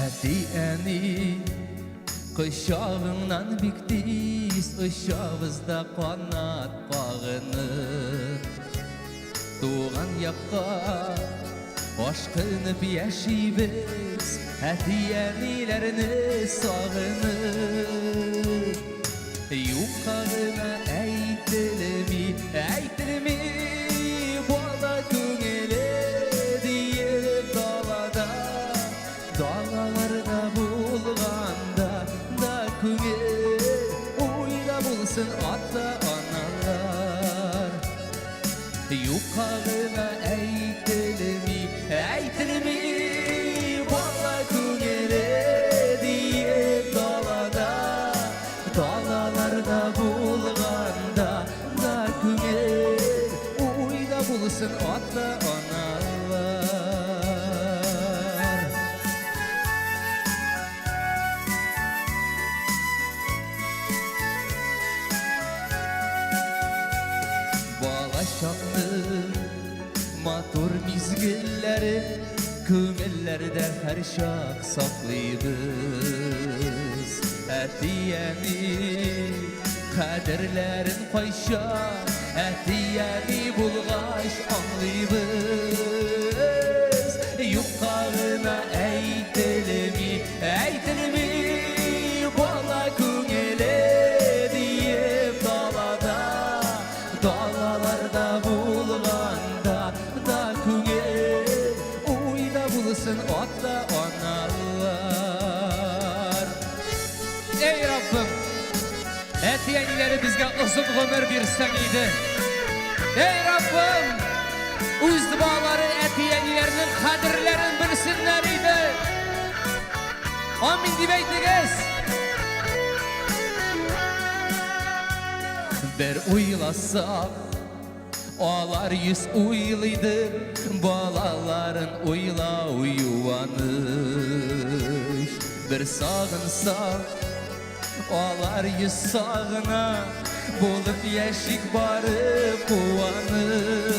Әти-әни кочагыңнан бик тиз очабыз да канат кагынып. Туган якка ашкынып яшибез, әти-әниләрне сагынып. Юкка гына әйтелми, әйтелми, бала күңеле диеп далада, далаларда булганда да күңел уйда булсын ата-аналар. Юкка гына әйтелми, әйтелми, бала күңеле диеп далада, далаларда булганда да күңел уйда булсын ата-аналар. Бала чакның матур мизгелләре күңелләрдә һәрчак саклыйбыз. Әти-әни кадерләрен кайчан әти-әни булгач аңлыйбыз. Юкка гына әйтелми, әйтелми бала күңеле диеп далада, далаларда булганда да күңел уйда булсын ата-аналар. Эй, Раббым, әти-әниләребезгә озын гомер бирсәң иде. Эй, Раббым, үз балалары әти-әниләренең кадерләрен белсеннәр иде. Амин дип әйтегез. Бер уйласак, алар йөз уйлыйдыр, балаларын уйлау юаныч. Бер сагынсак, алар йөз сагына, булып яшик бары куаныч.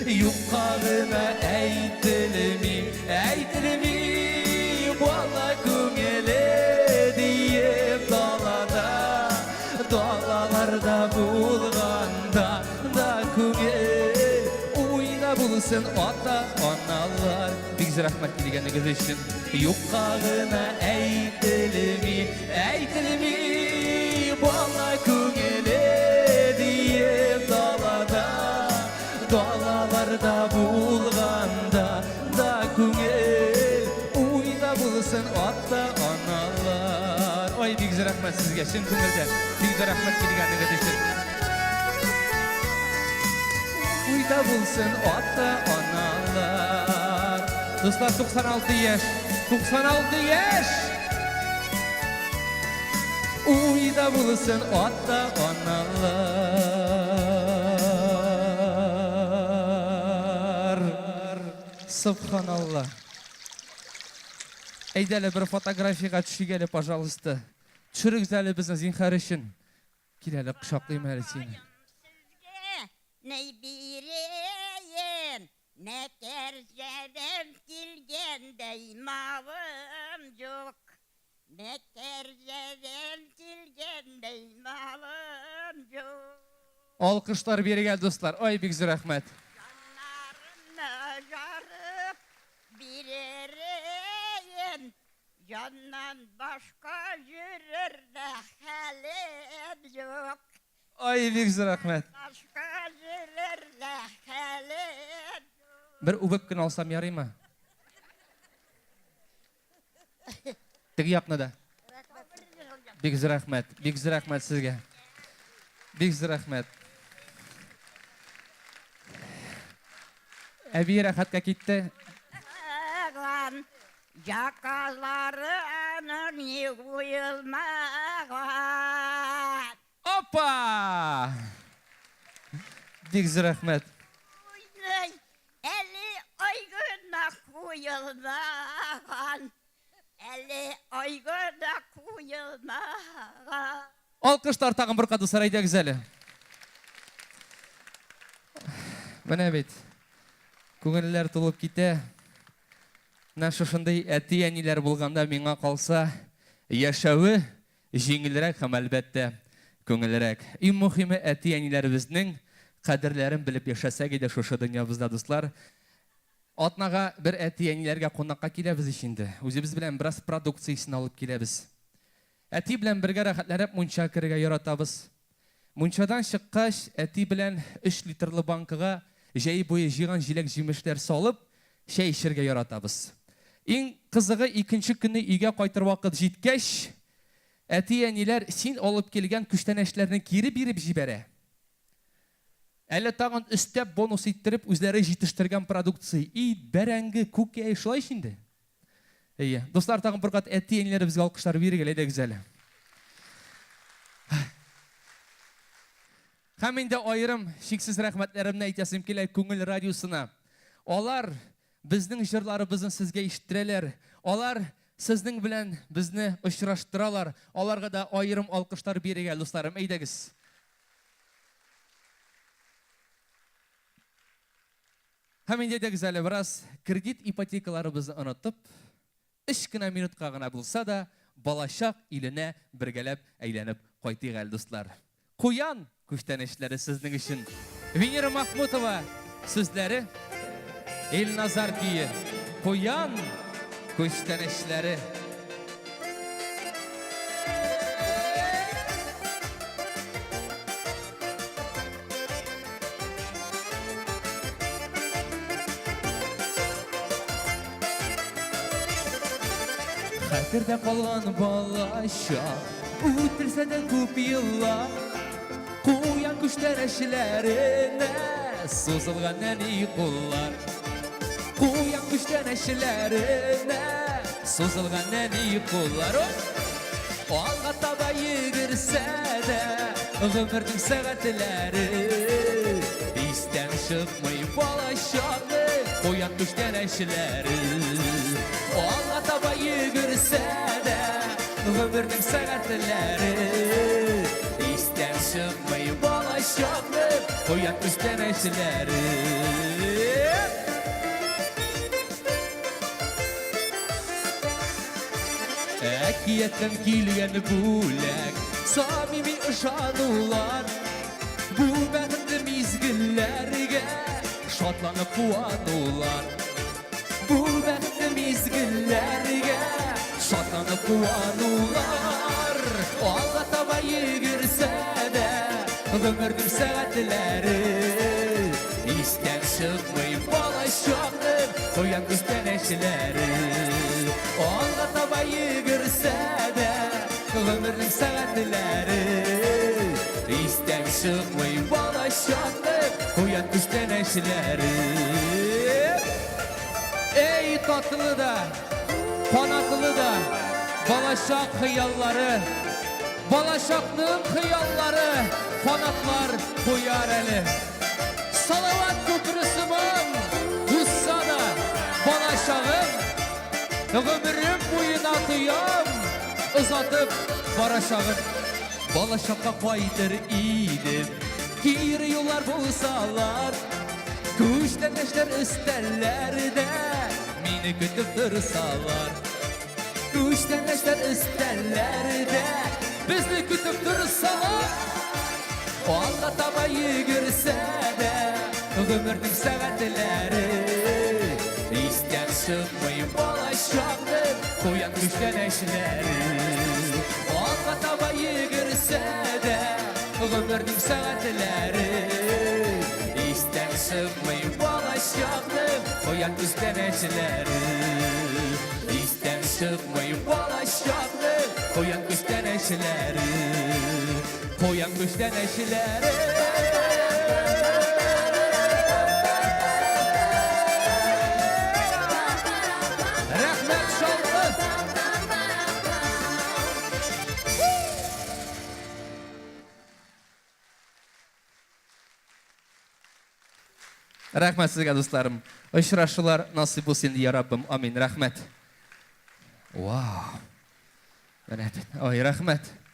Юкка гына әйтелми, әйтелми, бала күңеле диеп далада, далаларда булганда да күңел уйда булсын ата-аналар. Бик зур рәхмәт килгәнегез өчен. Юкка гына әйтелми, әйтелми, бала күңеле диеп далада, далаларда булганда да күңел уйда булсын ата-аналар. Ой, бик зур рәхмәт сезгә, чын күңелдән. Бик зур рәхмәт килгәнегез өчен. Уйда булсын ата-аналар. Дуслар, 96 яшь. 96 яшь! Уйда булсын ата-аналар. Субханалла. Әйдә әле бер фотографиягә төшик әле, пожалуйста. Төшерегез әле безне зинһар өчен. Кил әле, кочаклыйм әле сине. Сезгә ни бирәем, Мәкәрҗәдән килгәндәй малым юк. Мәкәрҗәдән килгәндәй малым юк. Алкышлар бирегә, дуслар. Ай, бик зур рәхмәт. Җаннарымны жарып биререм, Җаннан башка йөрер дә хәлем юк. Ай, бик зур рәхмәт. Башка йөрер дә хәлем юк. Бер үбеп кенә алсам ярыймы? Теге якны да. Бик зур рәхмәт. Бик зур рәхмәт сезгә. Бик зур рәхмәт. Әби рәхәткә китте. Яказлары аның ни уелмаган. Опа! Бик зур рәхмәт. Уйный, әле айгына куелмаган. Әле айгына куелмаган. Алкышлар тагын бер кат дуслар, әйдәгез әле. Менә бит. Күңелләр тулып китә. Менә шушындый әти-әниләр булганда, миңа калса, яшәве җиңелрәк һәм, әлбәттә, күңелрәк. Иң мөһиме, әти-әниләребезнең кадерләрен белеп яшәсәк иде шушы дөньябызда, дуслар. Атнага бер әти-әниләргә кунакка киләбез ич инде. Үзебез белән бераз продукциясен алып киләбез. Әти белән бергә рәхәтләнеп мунча керергә яратабыз. Мунчадан чыккач, әти белән өч литрлы банкага җәй буе җыйган җиләк-җимешләр салып, чәй эчәргә яратабыз. Иң кызыгы, икенче көнне өйгә кайтыр вакыт җиткәч, әти-әниләр син алып килгән күчтәнәчләрне кире биреп җибәрә. Әле тагын өстәп бонус иттереп үзләре җитештергән продукция, ит, бәрәңге, күкәй, шулай ич инде? Әйе. Дуслар, тагын бер кат әти-әниләребезгә алкышлар бирик әле, әйдәгез әле. Һәм инде аерым чиксез рәхмәтләремне әйтәсем килә Күңел радиосына. Алар безнең җырларыбызны сезгә ишеттерәләр. Алар сезнең белән безне очраштыралар. Аларга да аерым алкышлар бирик әле, дусларым. Әйдәгез. Һәм инде әйдәгез әле бераз кредит ипотекаларыбызны онытып, өч кенә минутка гына булса да, балачак иленә бергәләп әйләнеп кайтыйк әле, дуслар. Куян күчтәнәчләре сезнең өчен. Венера Махмутова сүзләре, Илназар көе. Куян күчтәнәчләре. Хәтердә калган балачак, үтелсә дә күп еллар, Куян күчтәнәчләренә сузылган нәни куллар. Куян күчтәнәчләренә сузылган нәни куллар. Алга таба йөгерсә дә, гомернең сәгатьләре истән чыкмый балачакның куян күчтәнәчләре. Алга таба йөгерсә дә, гомернең сәгатьләре истән чыкмый балачакның куян күчтәнәчләре. Әкияттән килгән бүләк, самими ышанулар, Бу бәхетле мизгелләргә шатланып куанулар. Бу бәхетле мизгелләргә шатланып куанулар. Алга таба йөгерсә дә, гомернең сәгатьләре Истән чыкмый балачакның куян күчтәнәчләре. Алга таба йөгерсә дә, гомернең сәгатьләре Истән чыкмый балачакның куян күчтәнәчләре. Эй, татлы да, канатлы да балачак хыяллары, Балачакның хыяллары канатлар куяр әле. Салават күпере сыман узса да балачагым, Гомерем буена тоям озатып барачагын. Балачакка кайтыр идем, кире юллар булсалар, Күчтәнәчләр өстәлләрдә мине көтеп торсалар. Күчтәнәчләр өстәлләрдә безне көтеп торсалар, Алга таба йөгерсә дә гомернең сәгатьләре Истән чыкмый балачакның куян күчтәнәчләре. Алга таба йөгерсә дә гомернең сәгатьләре Истән чыкмый балачакның куян күчтәнәчләре. Истән чыкмый балачакның куян күчтәнәчләре. Куян күчтәнәчләре. Рәхмәт, Чаллы! Рәхмәт сезгә, дусларым. Очрашулар насыйп булсын инде, я Раббым. Амин. Рәхмәт. Вау. Менә бит. Ой, рәхмәт.